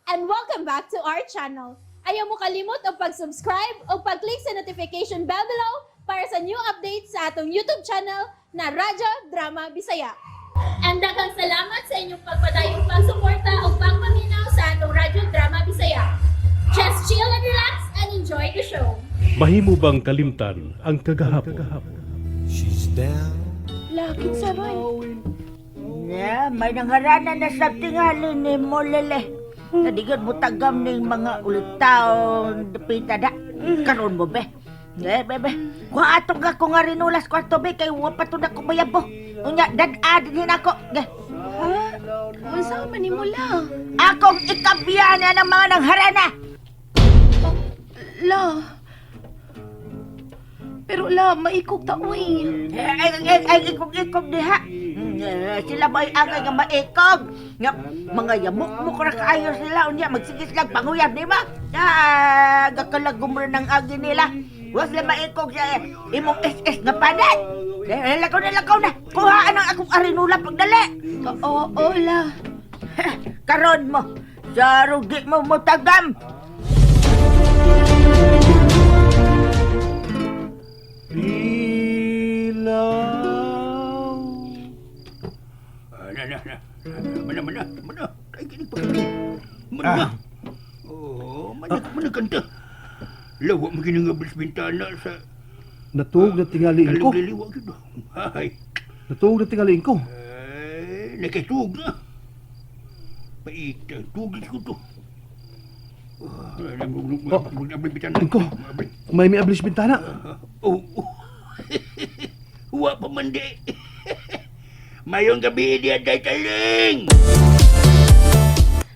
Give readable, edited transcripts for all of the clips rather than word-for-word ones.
And welcome back to our channel. Ayaw mo kalimot og pag-subscribe o pag-click sa notification bell below para sa new updates sa atong YouTube channel na Radyo Drama Bisaya. And daghang salamat sa inyong pagpadayong pagsuporta o pagpaminaw sa atong Radyo Drama Bisaya. Just chill and relax and enjoy the show. Mahimo bang kalimtan ang kagahapon? She's down. Lakit sa ron. Yeah, may nangharana na sa tingali ni mo, Lele. Nadigan mo tagam ning mga ulitaw dapita da. Karon mo, be. Eh, be, be. Kuha atong ka ko nga rinulas kwarto, be. Kay wa pa to na ko mayabo. Unya, dad-ad din ako. Ge. Ha? Unsa man nimo, la? Akong ikabiyana ng mga nangharana. La. Pero la, maikog ta uy. Eh, ay, ay, ay, ikog-ikog diha. Eh, sila ba ay angay nga maikog? Nga, mga yamukmuk ra kaayo sila. Unya, magsige silang panguyab, di ba? Ah, gakalagom ra ng agi nila. Wa sila maikog sa imong SS nga panat. Eh, lakaw na, lakaw na. Kuhaan ang akong arinula pagdali. Oo, oo, la. Karon mo, sa rugi mo mo tagam. Ilaw. Ah, na, na, na. Mana, mana, mana. Ay, kinig pa kami. Mana. Ah. Oh, mana, mana kanta. Lawa mo ginangablis bintana sa Natuog na tingaliin ko. kaluliliwa gito. Ay, Natuog na tingaliin ko. ay, nakatug na. Paita, tugis ko to. Oh. Ingko. May miablis bintana. Oh, oh. Wa pa man di. Mayong gabi di aday taling.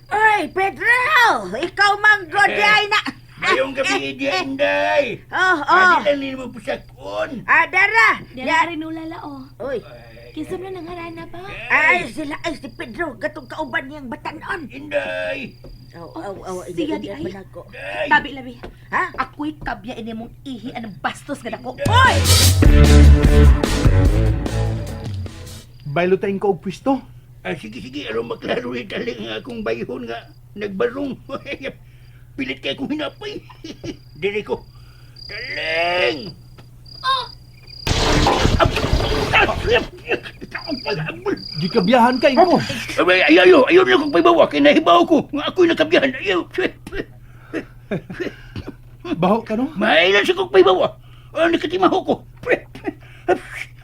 Ay, Pedro! Ikaw manggod Eh, ay na. Mayong gabi di anday. Oh, oh. Adi lang nimo pusakon. Ah, dara. Dira rinula la oh. Uy, Kinsa man nangharana pa? ay, sila, ay, si Pedro, gatong kauban niyang batanon. Inday. Oh, oh, oh, Siya di ay. ko. Day. Tabi labi. Ha? Ako'y kabya ini mong ihi anong bastos nga dako. Oy! Baylo tayong ko og pwesto. Ah, sige, sige, aron maklaro ni taling nga akong bayhon nga nagbarong. Pilit kay kong hinapay. Dili ko. Taling! Oh! Gikabiyahan ka, Ingko. Ay, ay, ayo, ayo na kong paybawa, kay nahibaw ko. Nga ako'y nakabiyahan. Ayaw. Baho ka no? Mailan sa kong paybawa. Ah, nakatimaho ko.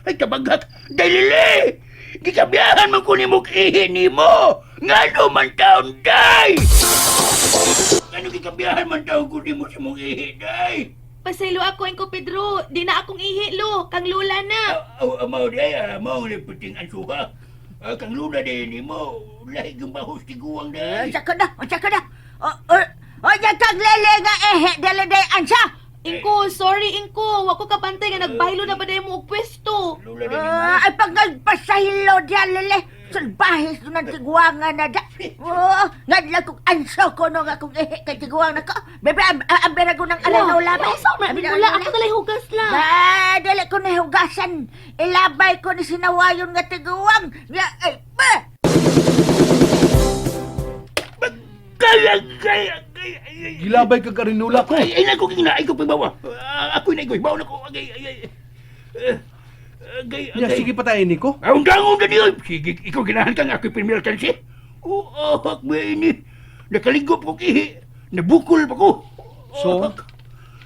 Ay, tabaghak. Dalili! Gikabiyahan man ko ni mo ihi ni mo. Ngano man taon, day! Ngano gikabiyahan man taon ko ni mo sa mong ihi, day? Pasaylo ako ingko Pedro. Di na akong ihi lo, kang lula na. Aw, amaw day, amaw ni puting ansuha. Ah, kang luna day ni mo. Lahi yung bahos tiguang day. Unsa ka na? Unsa ka na? Oh, oh, oh, yan kang lele nga ehe, dele day ansa. Ingko, sorry ingko. Wa ko kabantay nga nagbaylo na ba day mo og pwesto. Lula day ni mo. Ah, ay pagpasahilo diyan, lele. Salbahis ko ng tiguangan na da. Oh, ngadla kong anso ko no nga kong ehe kay tiguang na ko. Bebe, am bera ko ng arenola. La, unsa man Abi ni ng mula arenola. ako nalay hugas la. Ah, dali ko na hugasan. Ilabay ko ni sinawayon nga tiguang. Nga, ay, ba? Kaya, kaya, kaya, ay, Gilabay ka karinula ko. Ay, ay, naku, kina, ay ko pagbawa. Ah, ako'y na, bawa na ko. Agay, ay, ay. Eh, agay, Ya, agay. sige patayin ni ko. Ang dangon na niyo. Sige, ikaw ginahan ka nga ako'y premier chance. Oo, oh, ini. Nakaligop ko kihi. Nabukol pa ko. So,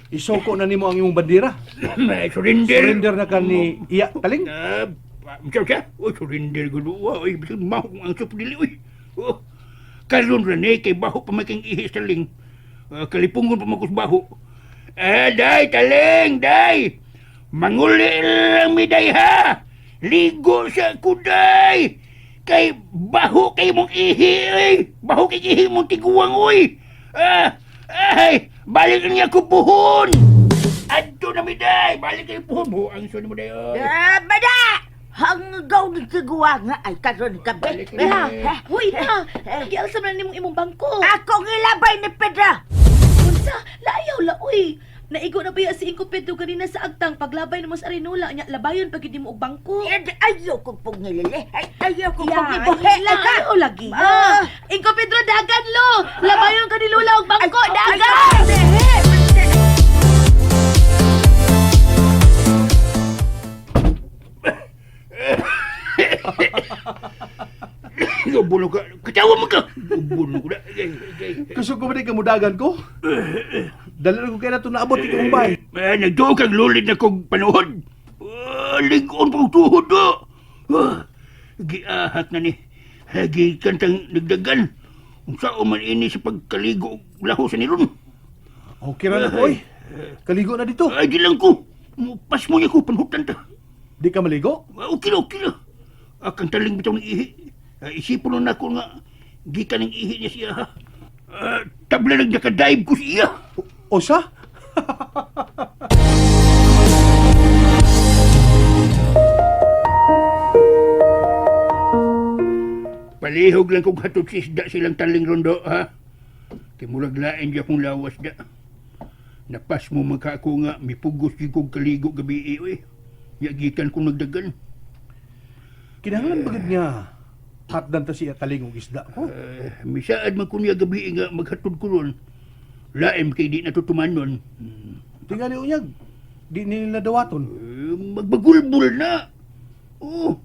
isoko na nimo ang imong bandera. May surrender. Surrender na ka ni Iya Taling. Ah, siya, siya. Oh, surrender ko. Oh, ay, bisag maho kong ang dili, uy. Oh, karon ra ni kay baho pa may kang ihi sa taling. Ah, kalipungon pa man ko sa baho. Eh, day, taling, day. Manguli lang mi day ha. Ligo sa kuday. Kay baho kay mong ihi, oy. Baho kay ihi mong tiguang, oy. Ah, ay, balik niya ko puhon. Adto na mi day, balik kay puhon. Buang so ni mo day, oy. Ah, bada! Hanggaw ni tiguang nga ay karon ka be. Balik na. Eh, Hoy na, gialsa man nimong imong bangko. Akong ilabay ni Pedro. Unsa? Layaw la uy. Naigo na ba si Ingko Pedro ganina sa agtang paglabay nimo sa Arenula nya labayon pag mo og bangko. Eh, ayaw kong pugngilili. Ay, ayaw kong Ya, pugngilili. ila, ayo lagi. Ah. Ingko Pedro dagan lo. Labayon ka ni Lula og bangko, Ay, dagan. ay, Ubuno ka. Katawa mo ka. Ubuno ko na. Kusog ko ba di kamudagan ko? Dali na ko kaya na ito naabot ikong bay. Eh, nagduo kang lulid na kong panuhod. Lingon pang tuhod do. Giahak na ni. Gikan tang nagdagan. Unsa man ini sa pagkaligo og laho sa nilon. Okay ra na ko, oy. Kaligo na dito. Ay, di lang ko. Pas mo niya ko, panhutan ta. Di ka maligo? Okay na, okay na. Akang taling bitaw ng ihi. Isipon na ako nga, gikan ng ihi niya siya. Ha? Tabla nang nakadive ko siya. O siya? Palihog lang kong hatod sa isda silang taling rondo, ha? Kay murag lain di akong lawas da. Napas mo man ka ako nga, mipugos di kong kaligo gabi eh, uy. Yagikan kong nagdagan. Kinahanglan bagid nga hatdan ta siya taling og isda ko. Misaad man ko niya gabi nga maghatod ko ron. Lain kay di natutumanon. Tingali unyag. Di nila dawaton. Eh, magbagulbul na. Oo.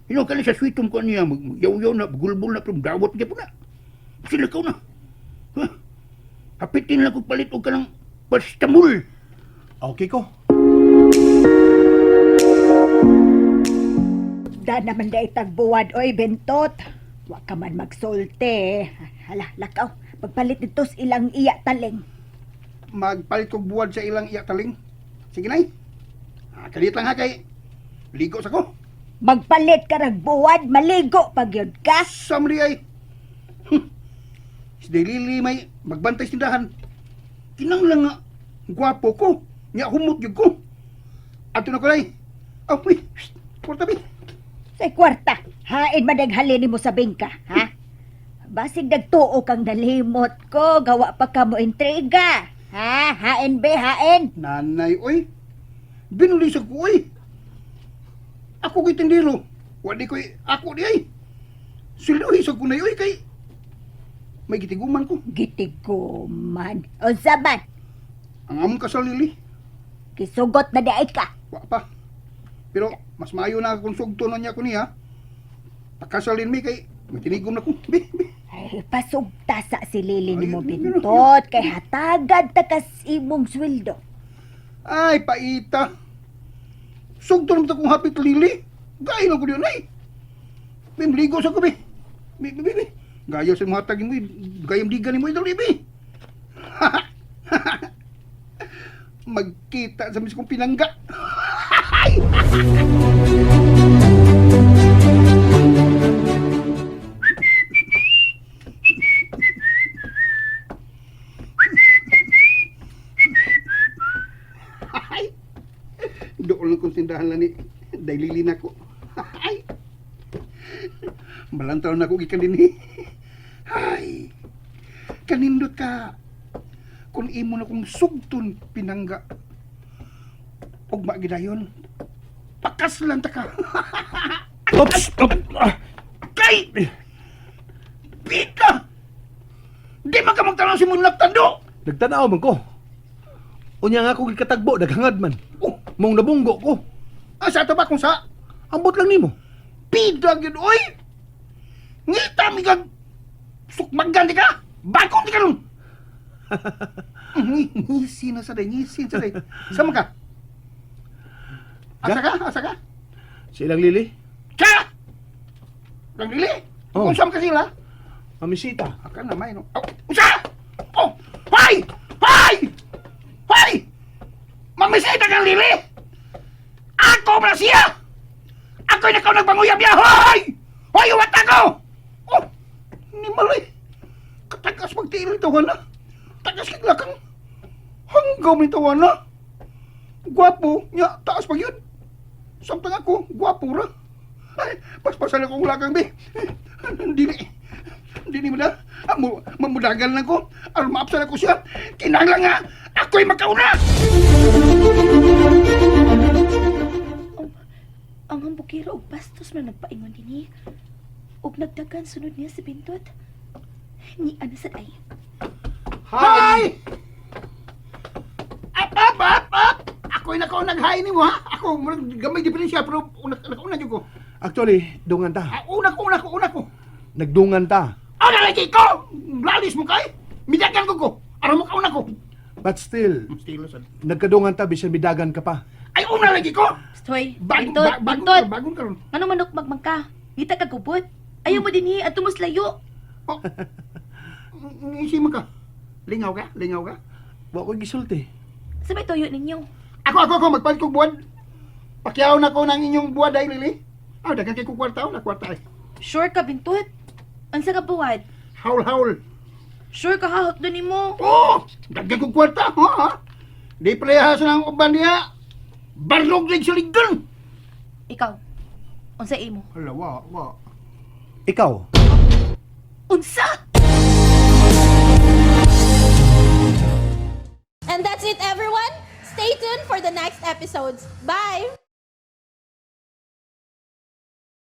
Ino kani sa sweetum ko niya, magyaw-yaw na, bagulbul na, pero dawat niya po na. Sila ka na. Ha? Hapitin lang kong palit og kanang pastamul. Okay ko. Da naman da itagbuwad, oy, bentot. Wa ka man magsulte. Hala, lakaw. Pagpalit dito sa ilang iya taling. Magpalit kog buwad sa ilang iya taling. Sige nay. Ha, kalit lang ha kay ligo sa ko. Magpalit ka rag buwad, maligo pag yun ka. Samri ay. Si Lili may magbantay sa tindahan. Kinang lang nga gwapo ko. Nya humot gyud ko. Ato na ko nay. Oh, uy, porta bi. Sa kwarta, hain man halini mo sa bingka, ha? Basig nagtuo kang nalimot ko, gawa pa ka mo intriga. Ha? Hain be, hain. Nanay oy. Binulisag ko oy. Ako kay tindero. Wadi koy ako di ay. Siluhi sa kunay oy kay may gitiguman ko. Gitiguman. Unsa man, Ang among kasal Lili. kisugot na diay ka. Wa pa. Pero mas maayo na kung sugto na niya ko niya. Pakasalin mi kay may tinigom na ko. Bi, bi. Ay, pasugta sa si Lili Ay, nimo yun, bintot kay hatagad ta kas imong sweldo. Ay, paita. Sugto naman ta kong hapit Lili. Gaya lang ko diyon ay. Bimligo sa ko bi. Bi, bi, bi, bi. Gaya sa mga tagin mo, gayam digan ni mo idol, bi. Magkita sa mis kong pinangga. Ay! Doon lang kong tindahan lang ni Dailili na ko. Ay! Malantaw na ko gikan dinhi. Ay! Kanindot ka. Kung imo na kong sugton pinangga. Ugma gidayon. Pakaslan ta ka. Ops! Op! Ah! Kay! Pita! Di man ka magtanong si Munlak Tando! Nagtanaw man ko. Unya nga ako gikatagbo, naghangad man. Oh, Mong nabunggo ko. asa to ba kung sa? Ambot lang nimo. Pida gyud oy! Ngita mi kag sukmagan di ka! Bagong di ka nun! Ngisi na sa day, ngisi sa day. Sama ka? Asa ka? Asa ka? Sa ilang lili? Ka! Lang dili? Oh. Kung saan ka sila? Mamisita. Akan na may no. Oh, usa! Oh! Hoy! Hoy! Hoy! Mamisita kang lili! Ako ba siya? Ako'y nakaw nagbanguyab niya! Hoy! Hoy, uwat ako! Oh! Ni maloy! Katagas magtiil ni tawa na. Tagas kiglakang. Hanggaw ni tawa na. Gwapo, nya, taas pag yun. Samtang ako, gwapo ra. Ay, paspasan akong lakang, be. Dili. Dili mo na. Amo, mamudagan lang ko. Aron maapsan ako siya. Kinahanglan nga. Ako Ako'y makauna! Ang hambukiro og bastos man nagpaingon dinhi. Ug nagdagan sunod niya si Bintot. Ni ana sad ay. Hi! Up, up, up, up! Ako'y nakaunang hi nimo ha? Ako, murag gamay diferensya pero una, nakauna jud ko. Actually, dungan ta. Ah, una ko, una ko, una ko. Nagdungan ta. Ah, lagi ko! Lalis mo kay! Midagan ko ko! Aron mo kauna ko! But still, Still, sad. nagkadungan ta bisan midagan ka pa. Ay, una lagi ko! Stoy, Bagong, Bintot, ba, bagong, Bintot. bagong karon. Ngano manok magmang ka? Ngita ka gubot. Ayaw mo dinhi adto mo sa layo. Oh. Ngisi mo ka. Lingaw ka? Lingaw ka? Wa ko gisulti. Sa may toyo ninyo. Ako, ako, ako, magpalit kong buwan. Pakyaw na ko ng inyong buwan dahil, Lili. Ah, daghang kay kong kwarta, oh, na kwarta ay. Sure ka Bintot? Unsa ka buwad? Haul, haul. Sure ka ha hotdo nimo. Oh, daghang kong kwarta, ha? Ha? Di parehas ng uban niya. Barlog lig sa ligdan. Ikaw. Unsa imo? Hala, wa, wa. Ikaw, Unsa? And that's it, everyone. Stay tuned for the next episodes. Bye!